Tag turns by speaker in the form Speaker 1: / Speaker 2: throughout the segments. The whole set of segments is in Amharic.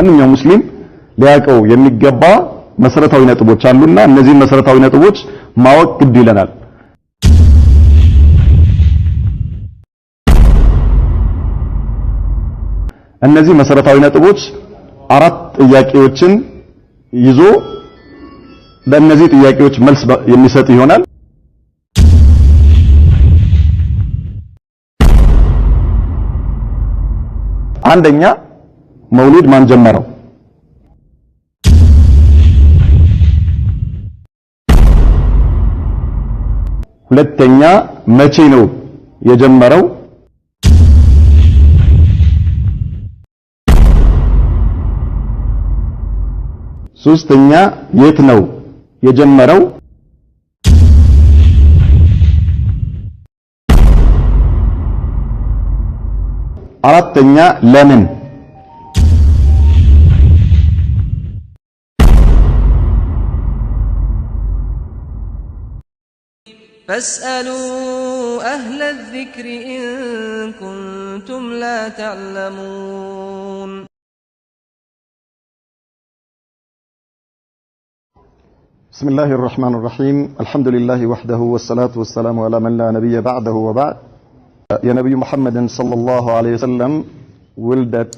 Speaker 1: ማንኛውም ሙስሊም ሊያውቀው የሚገባ መሰረታዊ ነጥቦች አሉና እነዚህን መሰረታዊ ነጥቦች ማወቅ ግድ ይለናል። እነዚህ መሰረታዊ ነጥቦች አራት ጥያቄዎችን ይዞ ለእነዚህ ጥያቄዎች መልስ የሚሰጥ ይሆናል። አንደኛ መውሊድ ማን ጀመረው? ሁለተኛ መቼ ነው የጀመረው? ሶስተኛ የት ነው የጀመረው? አራተኛ ለምን?
Speaker 2: فاسألوا أهل الذكر إن كنتم لا تعلمون.
Speaker 1: بسم الله الرحمن الرحيم، الحمد لله وحده، والصلاة والسلام على من لا نبي بعده، وبعد። የነቢዩ መሐመድን ሰለላሁ ዐለይሂ ወሰለም ውልደት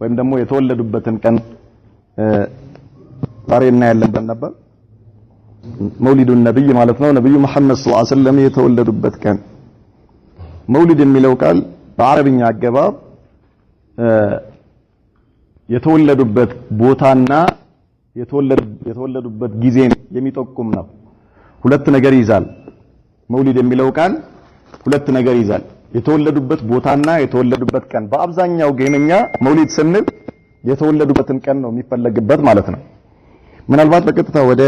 Speaker 1: ወይም ደግሞ የተወለዱበትን ቀን ዛሬ እናያለን ብለን ነበር። መውሊዱ ነብይ ማለት ነው። ነብዩ መሐመድ ሰለላሁ ዐለይሂ ወሰለም የተወለዱበት ቀን። መውሊድ የሚለው ቃል በአረብኛ አገባብ የተወለዱበት ቦታና የተወለዱበት ጊዜን የሚጠቁም ነው። ሁለት ነገር ይይዛል። መውሊድ የሚለው ቃል ሁለት ነገር ይይዛል። የተወለዱበት ቦታና የተወለዱበት ቀን። በአብዛኛው ግን እኛ መውሊድ ስንል የተወለዱበትን ቀን ነው የሚፈለግበት ማለት ነው። ምናልባት በቀጥታ ወደ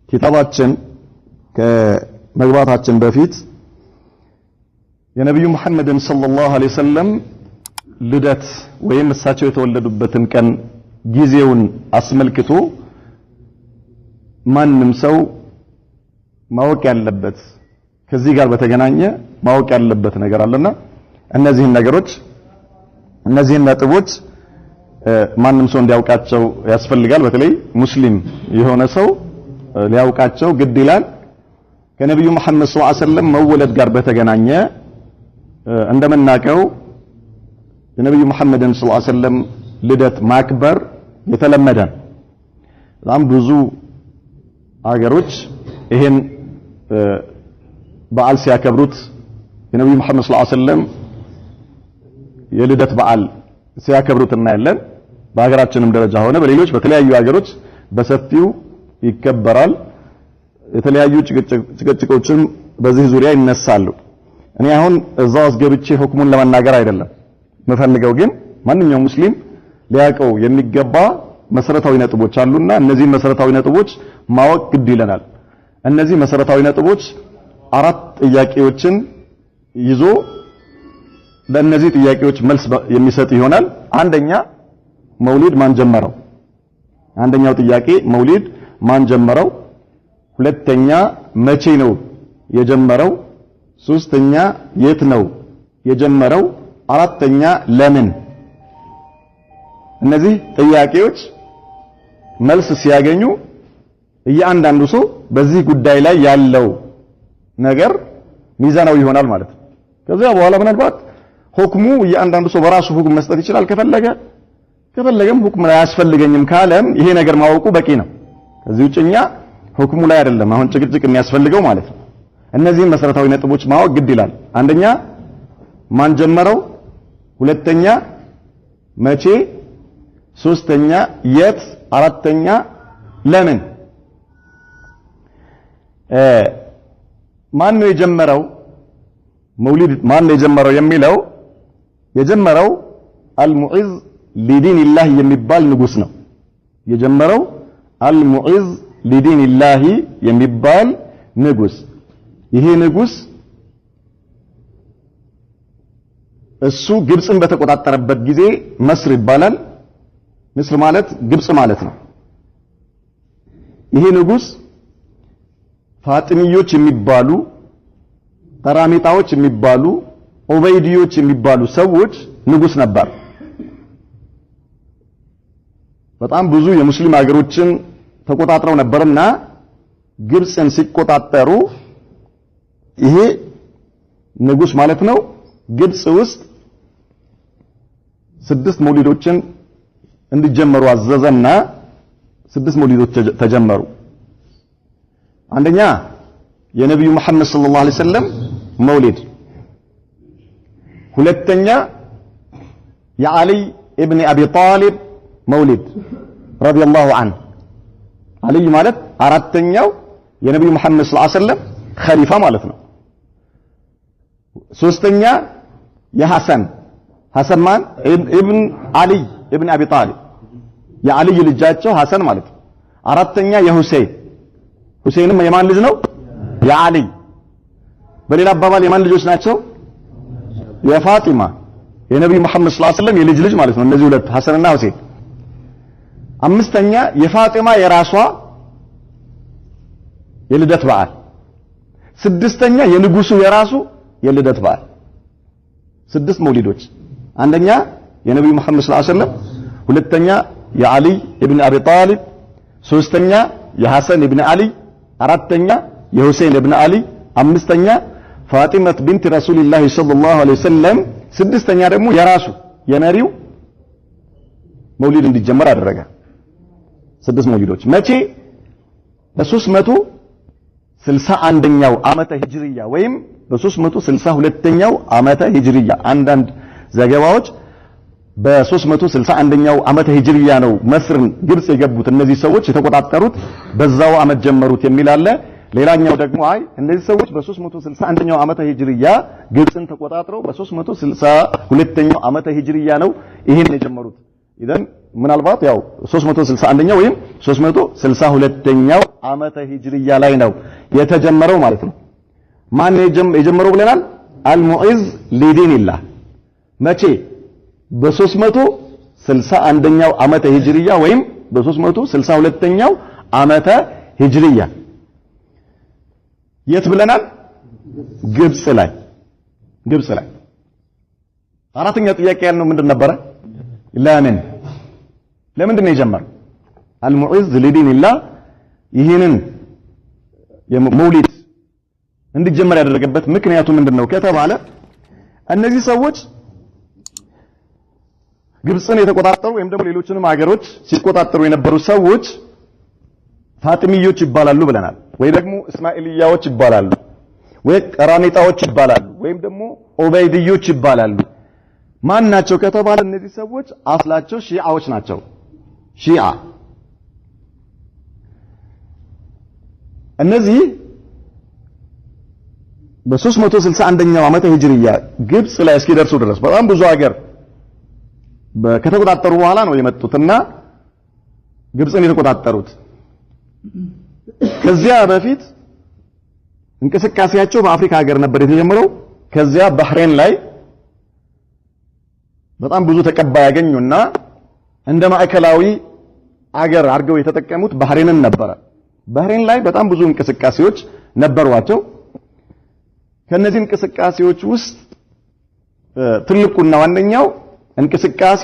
Speaker 1: ኪታባችን ከመግባታችን በፊት የነብዩ መሐመድን ሰለላሁ ዐለይሂ ወሰለም ልደት ወይም እሳቸው የተወለዱበትን ቀን ጊዜውን አስመልክቶ ማንም ሰው ማወቅ ያለበት፣ ከዚህ ጋር በተገናኘ ማወቅ ያለበት ነገር አለና እነዚህን ነገሮች፣ እነዚህን ነጥቦች ማንም ሰው እንዲያውቃቸው ያስፈልጋል። በተለይ ሙስሊም የሆነ ሰው ሊያውቃቸው ግድ ይላል። ከነብዩ መሐመድ ሰለላሁ ዐለይሂ ወሰለም መወለድ ጋር በተገናኘ እንደምናውቀው የነብዩ መሐመድን ሰለላሁ ዐለይሂ ወሰለም ልደት ማክበር የተለመደ ነው። በጣም ብዙ አገሮች ይሄን በዓል ሲያከብሩት፣ የነብዩ መሐመድ ሰለላሁ ዐለይሂ ወሰለም የልደት በዓል ሲያከብሩት እናያለን። በሀገራችንም ደረጃ ሆነ በሌሎች በተለያዩ ሀገሮች በሰፊው ይከበራል። የተለያዩ ጭቅጭቆችም በዚህ ዙሪያ ይነሳሉ። እኔ አሁን እዛ ውስጥ ገብቼ ሁክሙን ለመናገር አይደለም የምፈልገው፣ ግን ማንኛውም ሙስሊም ሊያውቀው የሚገባ መሰረታዊ ነጥቦች አሉና እነዚህን መሰረታዊ ነጥቦች ማወቅ ግድ ይለናል። እነዚህ መሰረታዊ ነጥቦች አራት ጥያቄዎችን ይዞ ለእነዚህ ጥያቄዎች መልስ የሚሰጥ ይሆናል። አንደኛ መውሊድ ማን ጀመረው? አንደኛው ጥያቄ መውሊድ ማን ጀመረው? ሁለተኛ መቼ ነው የጀመረው? ሶስተኛ የት ነው የጀመረው? አራተኛ ለምን? እነዚህ ጥያቄዎች መልስ ሲያገኙ እያንዳንዱ ሰው በዚህ ጉዳይ ላይ ያለው ነገር ሚዛናዊ ይሆናል ማለት ነው። ከዚያ በኋላ ምናልባት ሁክሙ እያንዳንዱ ሰው በራሱ ሁክም መስጠት ይችላል ከፈለገ። ከፈለገም ሁክም ላይ አያስፈልገኝም ካለም ይሄ ነገር ማወቁ በቂ ነው። ከዚህ ውጭ እኛ ሁክሙ ላይ አይደለም አሁን ጭቅጭቅ የሚያስፈልገው ማለት ነው። እነዚህን መሰረታዊ ነጥቦች ማወቅ ግድ ይላል። አንደኛ ማን ጀመረው? ሁለተኛ መቼ? ሶስተኛ የት? አራተኛ ለምን? ማን ነው የጀመረው? መውሊድ ማን ነው የጀመረው የሚለው፣ የጀመረው አልሙዒዝ ሊዲንላህ የሚባል ንጉስ ነው። የጀመረው አልሙዒዝ ሊዲንላህ የሚባል ንጉስ። ይሄ ንጉስ እሱ ግብፅን በተቆጣጠረበት ጊዜ መስር ይባላል። ምስር ማለት ግብፅ ማለት ነው። ይሄ ንጉስ ፋጥሚዮች የሚባሉ፣ ቀራሚጣዎች የሚባሉ፣ ዑበይዲዮች የሚባሉ ሰዎች ንጉስ ነበር። በጣም ብዙ የሙስሊም ሀገሮችን ተቆጣጥረው ነበርና ግብፅን ሲቆጣጠሩ ይሄ ንጉስ ማለት ነው ግብፅ ውስጥ 6 መውሊዶችን እንዲጀመሩ አዘዘና 6 መውሊዶች ተጀመሩ። አንደኛ የነብዩ መሐመድ ሰለላሁ ዐለይሂ ወሰለም መውሊድ፣ ሁለተኛ የዓሊ ኢብን አቢ ጣሊብ መውሊድ ረዲየላሁ ዐንሁ። ዓሊ ማለት አራተኛው የነብዩ መሐመድ ሰለላሁ ዐለይሂ ወሰለም ኸሊፋ ማለት ነው። ሶስተኛ የሐሰን ሐሰን ማን ኢብን ዓሊ ኢብን አቢ ጣሊብ የዓሊ ልጃቸው ሐሰን ማለት ነው። አራተኛ የሁሴን ሁሴንም የማን ልጅ ነው? የዓሊ። በሌላ አባባል የማን ልጆች ናቸው? የፋጢማ የነብዩ መሐመድ ሰለላሁ ዐለይሂ ወሰለም የልጅ ልጅ ማለት ነው። እነዚህ ሁለት ሐሰንና ሁሴን። አምስተኛ የፋጢማ የራሷ የልደት በዓል፣ ስድስተኛ የንጉሱ የራሱ የልደት በዓል። 6 መውሊዶች። አንደኛ የነብዩ መሐመድ ሰለላሁ ዐለይሂ ወሰለም፣ ሁለተኛ የዓሊ ኢብን አቢ ጣሊብ፣ ሶስተኛ የሐሰን ኢብን ዓሊ፣ አራተኛ የሁሴን ኢብን ዓሊ፣ አምስተኛ ፋጢመት ቢንት ረሱልላህ ሰለላሁ ዐለይሂ ወሰለም፣ ስድስተኛ ደግሞ የራሱ የመሪው መውሊድ እንዲጀመር አደረገ። 6 መውሊዶች መቼ? በ361ኛው ዓመተ ሂጅሪያ ወይም በ362ኛው ዓመተ ሂጅሪያ። አንዳንድ ዘገባዎች በ361ኛው ዓመተ ሂጅሪያ ነው መስርን ግብጽ የገቡት እነዚህ ሰዎች የተቆጣጠሩት በዛው ዓመት ጀመሩት የሚል አለ። ሌላኛው ደግሞ አይ እነዚህ ሰዎች በ361ኛው ዓመተ ሂጅሪያ ግብጽን ተቆጣጥረው በ362ኛው ዓመተ ሂጅሪያ ነው ይሄን የጀመሩት። ኢዘን ምናልባት ያው 361ኛው ወይም 362ኛው ዓመተ ሂጅሪያ ላይ ነው የተጀመረው ማለት ነው። ማን የጀመረው ብለናል? አልሙዒዝ ሊዲንላህ። መቼ? በ361ኛው ዓመተ ሂጅሪያ ወይም በ362ኛው ዓመተ ሂጅሪያ። የት ብለናል? ግብጽ ላይ። ግብጽ ላይ። አራተኛ ጥያቄ ያልነው ምንድን ነበረ? ለምን ለምንድን ነው የጀመረው? አልሙዒዝ ሊዲንላህ ይህንን የመውሊድ እንዲጀመር ያደረገበት ምክንያቱ ምንድነው ከተባለ እነዚህ ሰዎች ግብፅን የተቆጣጠሩ ወይም ደግሞ ሌሎችንም ሀገሮች ሲቆጣጠሩ የነበሩ ሰዎች ፋጢሚዮች ይባላሉ ብለናል፣ ወይ ደግሞ እስማኤልያዎች ይባላሉ፣ ወይ ቀራሚጣዎች ይባላሉ፣ ወይም ደግሞ ኦበይድዮች ይባላሉ። ማን ናቸው ከተባለ እነዚህ ሰዎች አስላቸው ሺዓዎች ናቸው። ሺዓ እነዚህ በ361ኛው ዓመተ ሂጅሪያ ግብጽ ላይ እስኪደርሱ ድረስ በጣም ብዙ ሀገር ከተቆጣጠሩ በኋላ ነው የመጡትና ግብጽን የተቆጣጠሩት። ከዚያ በፊት እንቅስቃሴያቸው በአፍሪካ ሀገር ነበር የተጀመረው። ከዚያ ባህሬን ላይ በጣም ብዙ ተቀባይ ያገኙና እንደ ማዕከላዊ አገር አድርገው የተጠቀሙት ባህሬንን ነበረ። ባህሬን ላይ በጣም ብዙ እንቅስቃሴዎች ነበሯቸው። ከነዚህ እንቅስቃሴዎች ውስጥ ትልቁና ዋነኛው እንቅስቃሴ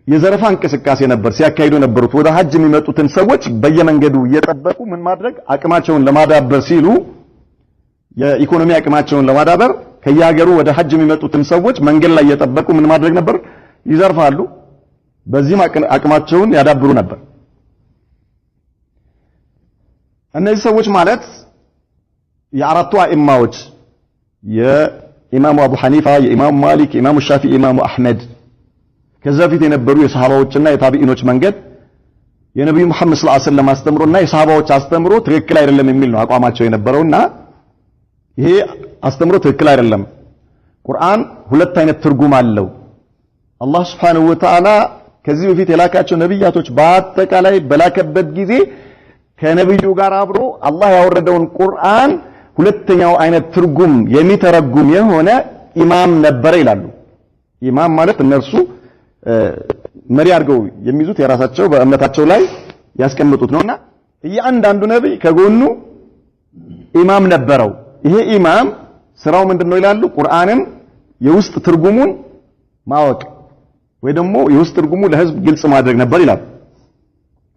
Speaker 1: የዘረፋ እንቅስቃሴ ነበር ሲያካሂዱ ነበሩት። ወደ ሐጅ የሚመጡትን ሰዎች በየመንገዱ እየጠበቁ ምን ማድረግ አቅማቸውን ለማዳበር ሲሉ የኢኮኖሚ አቅማቸውን ለማዳበር ከያገሩ ወደ ሐጅ የሚመጡትን ሰዎች መንገድ ላይ እየጠበቁ ምን ማድረግ ነበር? ይዘርፋሉ። በዚህም አቅማቸውን ያዳብሩ ነበር። እነዚህ ሰዎች ማለት የአራቱ አኢማዎች የኢማሙ አቡ ሐኒፋ፣ የኢማሙ ማሊክ፣ የኢማሙ ሻፊዒ፣ የኢማሙ አህመድ ከዛ በፊት የነበሩ የሰሃባዎችና የታቢዒኖች መንገድ የነብዩ መሐመድ ሰለላሁ ዐለይሂ ወሰለም አስተምሮና የሰሃባዎች አስተምሮ ትክክል አይደለም የሚል ነው አቋማቸው የነበረውና ይሄ አስተምሮ ትክክል አይደለም፣ ቁርአን ሁለት አይነት ትርጉም አለው። አላህ Subhanahu Wa Ta'ala ከዚህ በፊት የላካቸው ነብያቶች በአጠቃላይ በላከበት ጊዜ ከነብዩ ጋር አብሮ አላህ ያወረደውን ቁርአን ሁለተኛው አይነት ትርጉም የሚተረጉም የሆነ ኢማም ነበር ይላሉ። ኢማም ማለት እነርሱ መሪ አድርገው የሚይዙት የራሳቸው በእምነታቸው ላይ ያስቀምጡት ነውና እያንዳንዱ ነብይ ከጎኑ ኢማም ነበረው። ይሄ ኢማም ስራው ምንድነው ይላሉ? ቁርአንን የውስጥ ትርጉሙን ማወቅ ወይ ደግሞ የውስጥ ትርጉሙ ለህዝብ ግልጽ ማድረግ ነበር ይላል።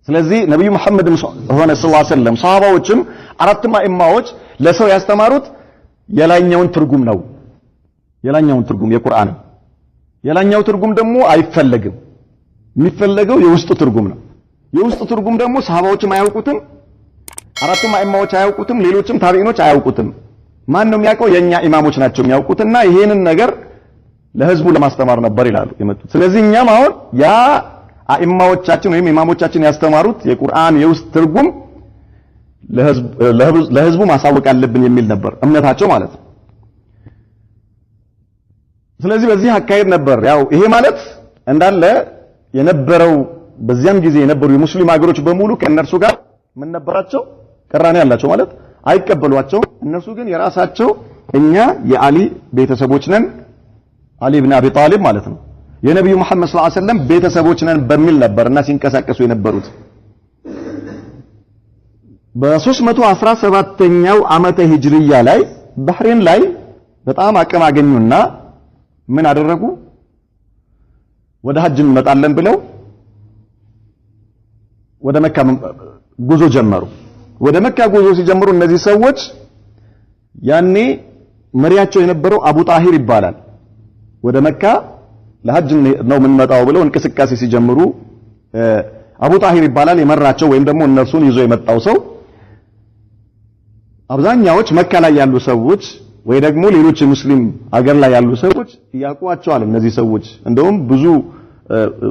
Speaker 1: ስለዚህ ነብዩ መሐመድ ሆነ ሰለላሁ ዐለይሂ ወሰለም ሰሃባዎችም አራቱም አኢማዎች ለሰው ያስተማሩት የላይኛውን ትርጉም ነው። የላይኛውን ትርጉም የቁርአን የላይኛው ትርጉም ደግሞ አይፈለግም። የሚፈለገው የውስጡ ትርጉም ነው። የውስጡ ትርጉም ደግሞ ሰሃባዎችም አያውቁትም፣ አራቱም አኢማዎች አያውቁትም፣ ሌሎችም ታቢዒኖች አያውቁትም። ማን ነው የሚያውቀው? የኛ ኢማሞች ናቸው የሚያውቁትና ይሄንን ነገር ለህዝቡ ለማስተማር ነበር ይላሉ የመጡት። ስለዚህ እኛም አሁን ያ አኢማዎቻችን ወይም ኢማሞቻችን ያስተማሩት የቁርአን የውስጥ ትርጉም ለህዝቡ ማሳወቅ አለብን የሚል ነበር እምነታቸው ማለት ነው። ስለዚህ በዚህ አካሄድ ነበር ያው ይሄ ማለት እንዳለ የነበረው በዚያም ጊዜ የነበሩ የሙስሊም ሀገሮች በሙሉ ከእነርሱ ጋር ምን ነበራቸው? ቅራኔ ያላቸው ማለት አይቀበሏቸውም። እነርሱ ግን የራሳቸው እኛ የአሊ ቤተሰቦች ነን፣ አሊ ኢብን አቢ ጣሊብ ማለት ነው፣ የነብዩ መሐመድ ሰለላሁ ዐለይሂ ወሰለም ቤተሰቦች ነን በሚል ነበርና ሲንቀሳቀሱ የነበሩት። በ317ኛው ዓመተ ሂጅሪያ ላይ ባህሬን ላይ በጣም አቅም አገኙና ምን አደረጉ? ወደ ሐጅ እንመጣለን ብለው ወደ መካ ጉዞ ጀመሩ። ወደ መካ ጉዞ ሲጀምሩ እነዚህ ሰዎች ያኔ መሪያቸው የነበረው አቡ ጣሂር ይባላል። ወደ መካ ለሐጅ ነው የምንመጣው ብለው እንቅስቃሴ ሲጀምሩ አቡ ጣሂር ይባላል የመራቸው ወይም ደግሞ እነርሱን ይዞ የመጣው ሰው። አብዛኛዎች መካ ላይ ያሉ ሰዎች ወይ ደግሞ ሌሎች ሙስሊም አገር ላይ ያሉ ሰዎች ያውቋቸዋል እነዚህ ሰዎች። እንደውም ብዙ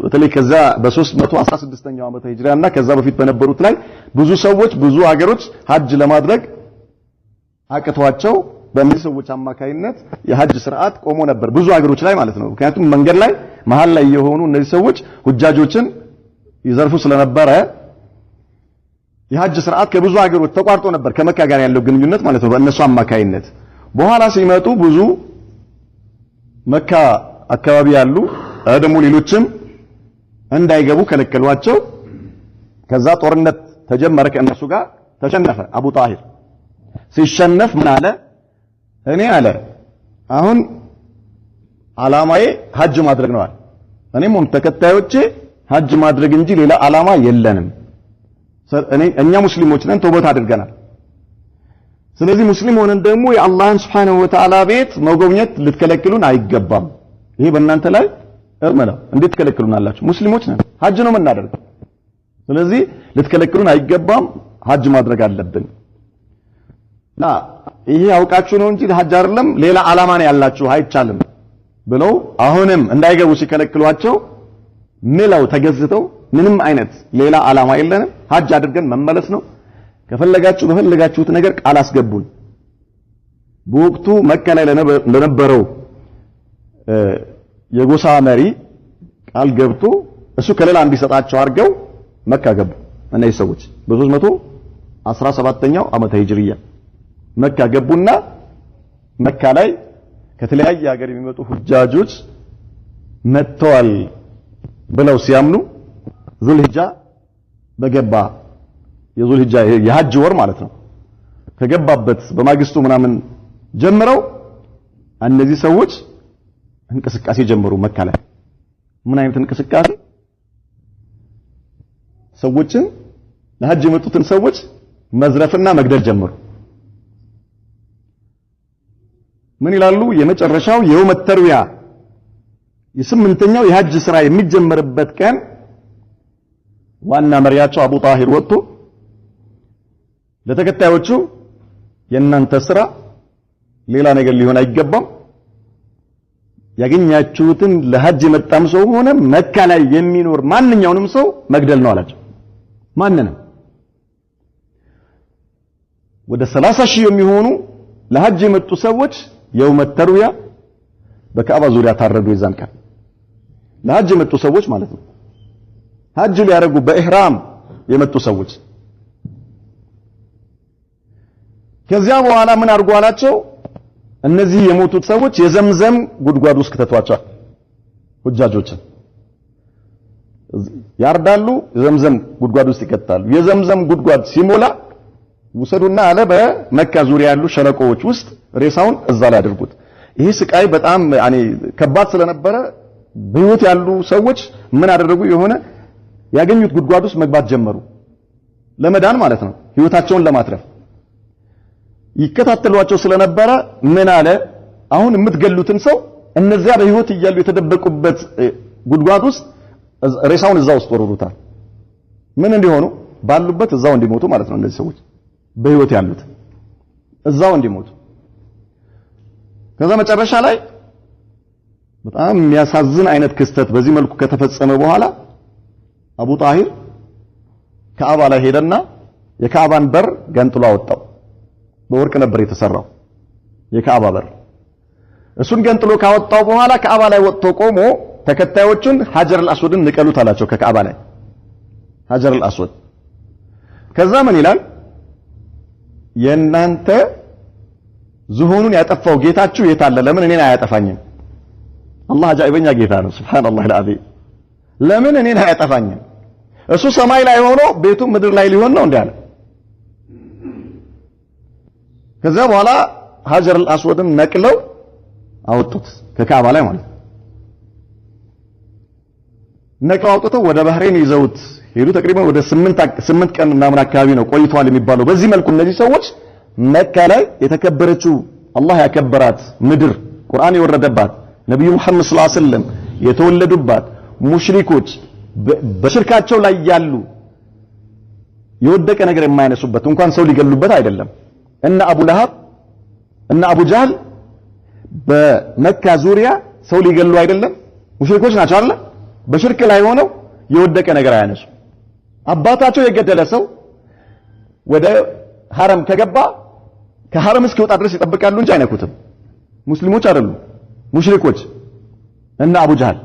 Speaker 1: በተለይ ከዛ በ316ኛው ዓመተ ሂጅራ እና ከዛ በፊት በነበሩት ላይ ብዙ ሰዎች ብዙ አገሮች ሐጅ ለማድረግ አቅቷቸው በእነዚህ ሰዎች አማካይነት የሐጅ ስርዓት ቆሞ ነበር ብዙ አገሮች ላይ ማለት ነው። ምክንያቱም መንገድ ላይ መሃል ላይ የሆኑ እነዚህ ሰዎች ሁጃጆችን ይዘርፉ ስለነበረ የሐጅ ስርዓት ከብዙ አገሮች ተቋርጦ ነበር ከመካ ጋር ያለው ግንኙነት ማለት ነው በእነሱ አማካይነት። በኋላ ሲመጡ ብዙ መካ አካባቢ ያሉ ደግሞ ሌሎችም እንዳይገቡ ከለከሏቸው። ከዛ ጦርነት ተጀመረ ከእነሱ ጋር ተሸነፈ አቡ ጣሂር። ሲሸነፍ ምን አለ? እኔ አለ አሁን አላማዬ ሐጅ ማድረግ ነው አለ። እኔም ሆነ ተከታዮቼ ሐጅ ማድረግ እንጂ ሌላ አላማ የለንም። እኛ ሙስሊሞች ነን፣ ተውበት አድርገናል። ስለዚህ ሙስሊም ሆነን ደግሞ የአላህን Subhanahu Wa Ta'ala ቤት መጎብኘት ልትከለክሉን አይገባም። ይሄ በእናንተ ላይ እርም ነው። እንዴት ትከለክሉናላችሁ? ሙስሊሞች ነን፣ ሐጅ ነው የምናደርገው። ስለዚህ ልትከለክሉን አይገባም፣ ሐጅ ማድረግ አለብን። ላ ይሄ አውቃችሁ ነው እንጂ ሐጅ አይደለም ሌላ አላማ ነው ያላችሁ፣ አይቻልም ብለው አሁንም እንዳይገቡ ሲከለክሏቸው ምለው ተገዝተው ምንም አይነት ሌላ አላማ የለንም፣ ሐጅ አድርገን መመለስ ነው፣ ከፈለጋችሁ በፈለጋችሁት ነገር ቃል አስገቡን። በወቅቱ መካ ላይ ለነበረው የጎሳ መሪ ቃል ገብቶ እሱ ከሌላ እንዲሰጣቸው አድርገው መካ ገቡ። እነዚህ ሰዎች በ317ኛው ዓመተ ሂጅሪያ መካ ገቡና መካ ላይ ከተለያየ ሀገር የሚመጡ ሁጃጆች መጥተዋል ብለው ሲያምኑ ዙልሂጃ በገባ የዙልሂጃ የሐጅ ወር ማለት ነው ከገባበት በማግስቱ ምናምን ጀምረው እነዚህ ሰዎች እንቅስቃሴ ጀመሩ መካ ላይ። ምን አይነት እንቅስቃሴ? ሰዎችን ለሐጅ የመጡትን ሰዎች መዝረፍና መግደል ጀመሩ። ምን ይላሉ? የመጨረሻው የውመ ተርዊያ የስምንተኛው የሐጅ ስራ የሚጀመርበት ቀን ዋና መሪያቸው አቡ ጣሂር ወጥቶ ለተከታዮቹ የእናንተ ስራ ሌላ ነገር ሊሆን አይገባም፣ ያገኛችሁትን ለሐጅ የመጣም ሰው ሆነ መካ ላይ የሚኖር ማንኛውንም ሰው መግደል ነው አላቸው። ማንንም ወደ 30 ሺህ የሚሆኑ ለሐጅ የመጡ ሰዎች የውመ ተርዊያ በካዕባ ዙሪያ ታረዱ። የዛን ቀን ለሐጅ የመጡ ሰዎች ማለት ነው። ሐጅ ሊያረጉ በኢህራም የመጡ ሰዎች። ከዚያ በኋላ ምን አድርጉ አላቸው? እነዚህ የሞቱት ሰዎች የዘምዘም ጉድጓድ ውስጥ ከተቷቸዋል። ሁጃጆችን ያርዳሉ፣ የዘምዘም ጉድጓድ ውስጥ ይከታሉ። የዘምዘም ጉድጓድ ሲሞላ ውሰዱና አለ በመካ ዙሪያ ያሉ ሸለቆዎች ውስጥ ሬሳውን እዛ ላይ አድርጉት። ይሄ ስቃይ በጣም ያኔ ከባድ ስለነበረ በህይወት ያሉ ሰዎች ምን አደረጉ? የሆነ ያገኙት ጉድጓድ ውስጥ መግባት ጀመሩ፣ ለመዳን ማለት ነው፣ ህይወታቸውን ለማትረፍ። ይከታተሏቸው ስለነበረ ምን አለ? አሁን የምትገሉትን ሰው እነዚያ በህይወት እያሉ የተደበቁበት ጉድጓድ ውስጥ ሬሳውን እዛው ውስጥ ወረሩታል። ምን እንዲሆኑ? ባሉበት እዛው እንዲሞቱ ማለት ነው። እነዚህ ሰዎች በህይወት ያሉት እዛው እንዲሞቱ። ከዛ መጨረሻ ላይ በጣም የሚያሳዝን አይነት ክስተት በዚህ መልኩ ከተፈጸመ በኋላ አቡ ጣሂር ካዕባ ላይ ሄደና የካዕባን በር ገንጥሎ አወጣው። በወርቅ ነበር የተሰራው የካዕባ በር። እሱን ገንጥሎ ካወጣው በኋላ ካዕባ ላይ ወጥቶ ቆሞ ተከታዮቹን ሐጀር አልአስወድን ንቀሉት አላቸው። ከካዕባ ላይ ሐጀር አልአስወድ። ከዛ ምን ይላል? የእናንተ ዝሆኑን ያጠፋው ጌታችሁ የት አለ? ለምን እኔን አያጠፋኝም? አላህ አጃኢበኛ ጌታ ነው። ሱብሃንአላህ አልዓዚም። ለምን እኔን አያጠፋኝም? እሱ ሰማይ ላይ ሆኖ ቤቱ ምድር ላይ ሊሆን ነው እንዴ አለ። ከዛ በኋላ ሐጀር አልአስወድን ነቅለው አወጡት ከካዕባ ላይ ማለት ነው። ነቅለው አውጥተው ወደ ባህሬን ይዘውት ሄዱ። ተቅሪበን ወደ 8 ቀን ምናምን አካባቢ ነው ቆይተዋል የሚባለው። በዚህ መልኩ እነዚህ ሰዎች መካ ላይ የተከበረችው አላህ ያከበራት ምድር፣ ቁርአን የወረደባት፣ ነብዩ መሐመድ ሰለላሁ ዐለይሂ ወሰለም የተወለዱባት፣ ሙሽሪኮች በሽርካቸው ላይ ያሉ የወደቀ ነገር የማያነሱበት፣ እንኳን ሰው ሊገሉበት አይደለም። እነ አቡ ለሃብ እነ አቡ ጃህል በመካ ዙሪያ ሰው ሊገሉ አይደለም፣ ሙሽሪኮች ናቸው አይደል? በሽርክ ላይ ሆነው የወደቀ ነገር አያነሱ። አባታቸው የገደለ ሰው ወደ ሐረም ከገባ ከሐረም እስኪወጣ ድረስ ይጠብቃሉ እንጂ አይነኩትም። ሙስሊሞች አይደሉም፣ ሙሽሪኮች እነ አቡ ጃህል።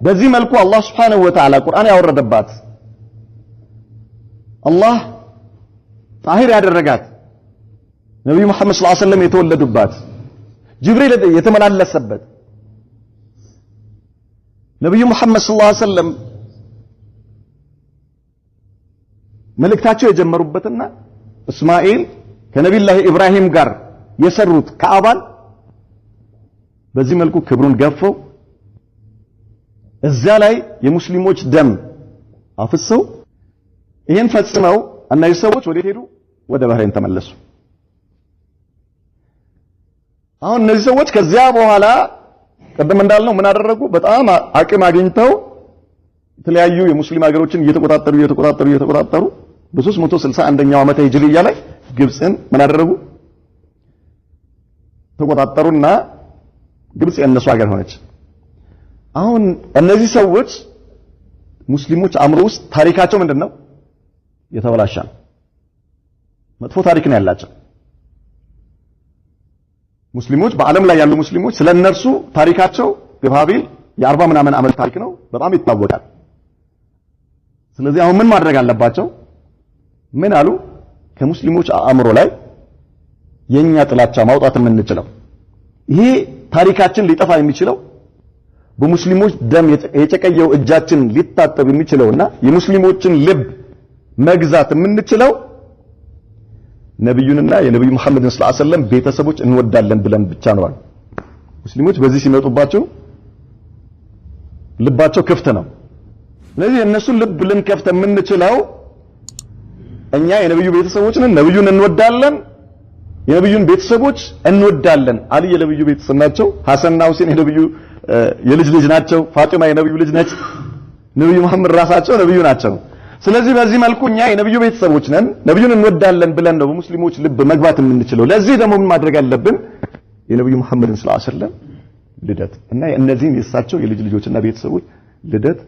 Speaker 1: በዚህ መልኩ አላህ Subhanahu Wa Ta'ala ቁርአን ያወረደባት፣ አላህ ጣሂር ያደረጋት፣ ነብዩ መሐመድ ሰለላሁ ዐለይሂ ወሰለም የተወለዱባት፣ ጅብሪል የተመላለሰበት፣ ነብዩ መሐመድ ሰለላሁ ዐለይሂ ወሰለም መልእክታቸው የጀመሩበትና እስማኤል ከነቢዩላህ ኢብራሂም ጋር የሰሩት ካዕባን በዚህ መልኩ ክብሩን ገፈው እዛ ላይ የሙስሊሞች ደም አፍሰው ይሄን ፈጽመው እነዚህ ሰዎች ወዴት ሄዱ? ወደ ባህሬን ተመለሱ። አሁን እነዚህ ሰዎች ከዚያ በኋላ ቀደም እንዳልነው ምን አደረጉ? በጣም አቅም አግኝተው የተለያዩ የሙስሊም ሀገሮችን እየተቆጣጠሩ እየተቆጣጠሩ እየተቆጣጠሩ በ361ኛው ዓመተ ሂጅሪያ ላይ ግብፅን ምን አደረጉ? ተቆጣጠሩና ግብጽ የእነሱ ሀገር ሆነች። አሁን እነዚህ ሰዎች ሙስሊሞች አእምሮ ውስጥ ታሪካቸው ምንድነው? የተበላሸ ነው። መጥፎ ታሪክ ነው ያላቸው። ሙስሊሞች በዓለም ላይ ያሉ ሙስሊሞች ስለነርሱ ታሪካቸው ግፋቢል የ40 ምናምን ዓመት ታሪክ ነው፣ በጣም ይታወቃል። ስለዚህ አሁን ምን ማድረግ አለባቸው? ምን አሉ? ከሙስሊሞች አእምሮ ላይ የኛ ጥላቻ ማውጣት የምንችለው፣ ይሄ ታሪካችን ሊጠፋ የሚችለው፣ በሙስሊሞች ደም የጨቀየው እጃችን ሊታጠብ የሚችለውና የሙስሊሞችን ልብ መግዛት የምንችለው ነብዩንና የነብዩ መሐመድን ሰለላሁ ዐለይሂ ወሰለም ቤተሰቦች እንወዳለን ብለን ብቻ ነው አሉ። ሙስሊሞች በዚህ ሲመጡባቸው ልባቸው ክፍት ነው። ስለዚህ እነሱን ልብ ልንከፍት የምንችለው እኛ የነብዩ ቤተሰቦች ነን፣ ነብዩን እንወዳለን፣ የነብዩን ቤተሰቦች እንወዳለን። አሊ የነብዩ ቤተሰብ ናቸው። ሐሰንና ሁሴን የነብዩ የልጅ ልጅ ናቸው። ፋጢማ የነብዩ ልጅ ነች። ነብዩ መሐመድ ራሳቸው ነብዩ ናቸው። ስለዚህ በዚህ መልኩ እኛ የነብዩ ቤተሰቦች ነን፣ ነብዩን እንወዳለን ብለን ነው በሙስሊሞች ልብ መግባት የምንችለው። ለዚህ ደግሞ ምን ማድረግ አለብን? የነብዩ መሐመድን ሰለላሁ ዐለይሂ ወሰለም ልደት እና እነዚህን የእሳቸው የልጅ ልጆችና ቤተሰቦች ልደት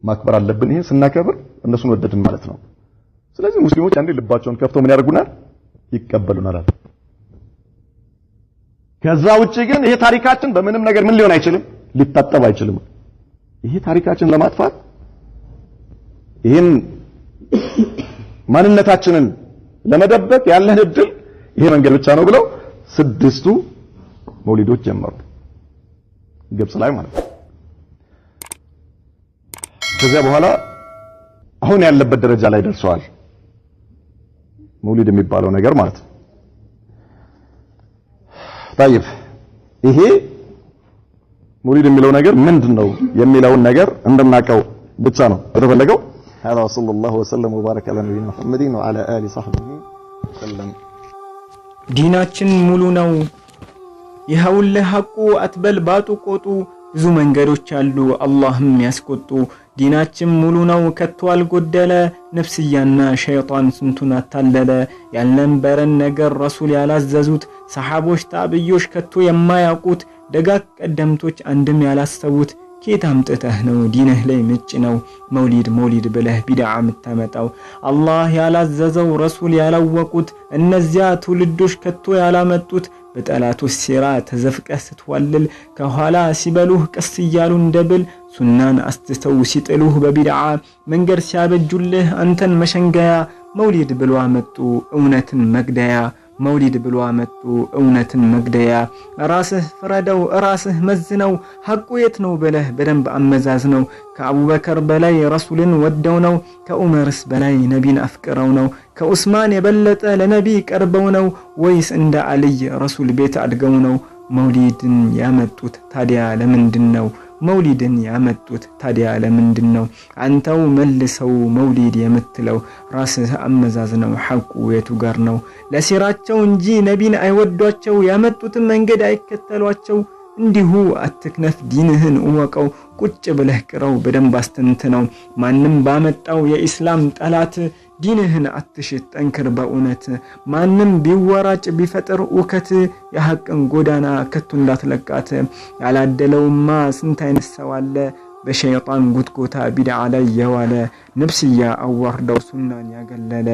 Speaker 1: ማክበር አለብን። ይሄን ስናከብር እነሱን ወደድን ማለት ነው። ስለዚህ ሙስሊሞች አንዴ ልባቸውን ከፍተው ምን ያደርጉናል? ይቀበሉናል። ከዛ ውጪ ግን ይሄ ታሪካችን በምንም ነገር ምን ሊሆን አይችልም፣ ሊታጠብ አይችልም። ይሄ ታሪካችን ለማጥፋት፣ ይሄን ማንነታችንን ለመደበቅ ያለን እድል ይሄ መንገድ ብቻ ነው ብለው ስድስቱ መውሊዶች ጀመሩ ግብጽ ላይ ማለት ነው። ከዚያ በኋላ አሁን ያለበት ደረጃ ላይ ደርሰዋል መውሊድ የሚባለው ነገር ማለት ነው። طيب ይሄ መውሊድ የሚለው ነገር ምንድነው የሚለውን ነገር እንድናቀው ብቻ ነው የተፈለገው። هذا وصلى الله وسلم وبارك على نبينا محمد وعلى آله صحبه وسلم።
Speaker 3: ዲናችን ሙሉ ነው፣ ይኸውልህ ሐቁ፣ አትበል ባጡ ቆጡ። ብዙ መንገዶች አሉ አላህም ያስቆጡ። ዲናችን ሙሉ ነው ከቶ አልጎደለ። ነፍስያና ሸይጣን ስንቱን አታለለ። ያልነበረን ነገር ረሱል ያላዘዙት፣ ሰሓቦች ታብዮች ከቶ የማያውቁት፣ ደጋግ ቀደምቶች አንድም ያላሰቡት ኬት አምጥተህ ነው ዲንህ ላይ ምጭ ነው መውሊድ መውሊድ ብለህ ቢድዓ የምታመጣው? አላህ ያላዘዘው፣ ረሱል ያላወቁት፣ እነዚያ ትውልዶች ከቶ ያላመጡት፣ በጠላቶች ሴራ ተዘፍቀህ ስትዋልል፣ ከኋላ ሲበሉህ ቀስ እያሉ እንደብል፣ ሱናን አስትተው ሲጥሉህ፣ በቢድዓ መንገድ ሲያበጁልህ አንተን መሸንገያ፣ መውሊድ ብሎ አመጡ እውነትን መግደያ። መውሊድ ብሎ አመጡ እውነትን መግደያ። ራስህ ፍረደው፣ ራስህ መዝነው፣ ሐቁ የት ነው ብለህ በደንብ አመዛዝነው። ከአቡበከር በላይ ረሱልን ወደው ነው? ከዑመርስ በላይ ነቢን አፍቅረው ነው? ከኡስማን የበለጠ ለነቢ ቀርበው ነው? ወይስ እንደ አልይ ረሱል ቤት አድገው ነው? መውሊድን ያመጡት ታዲያ ለምንድን ነው? መውሊድን ያመጡት ታዲያ ለምንድን ነው? አንተው መልሰው፣ መውሊድ የምትለው ራስህ አመዛዝነው፣ ሐቁ የቱ ጋር ነው? ለሴራቸው እንጂ ነቢን አይወዷቸው፣ ያመጡትን መንገድ አይከተሏቸው። እንዲሁ አትክነፍ፣ ዲንህን እወቀው፣ ቁጭ ብለህ ቅረው፣ በደንብ አስተንትነው። ማንም ባመጣው የኢስላም ጠላት ዲንህን አትሽት፣ ጠንክር በእውነት። ማንም ቢወራጭ ቢፈጥር ውከት የሐቅን ጎዳና ከቶ እንዳትለቃት። ያላደለውማ ስንት አይነት ሰው አለ፣ በሸይጣን ጉትጎታ ቢድዓ ላይ የዋለ፣ ነፍስያ አዋርደው ሱናን ያገለለ።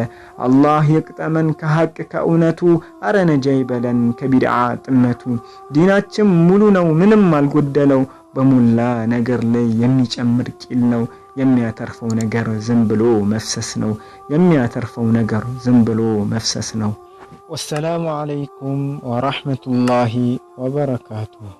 Speaker 3: አላህ ይቅጠመን ከሐቅ ከእውነቱ፣ አረ ነጃ ይበለን ከቢድዓ ጥመቱ። ዲናችን ሙሉ ነው ምንም አልጎደለው፣ በሞላ ነገር ላይ የሚጨምር ቂል ነው። የሚያተርፈው ነገር ዝም ብሎ መፍሰስ ነው። የሚያተርፈው ነገር ዝም ብሎ መፍሰስ ነው። ወሰላሙ አለይኩም ወራህመቱላሂ ወበረካቱሁ።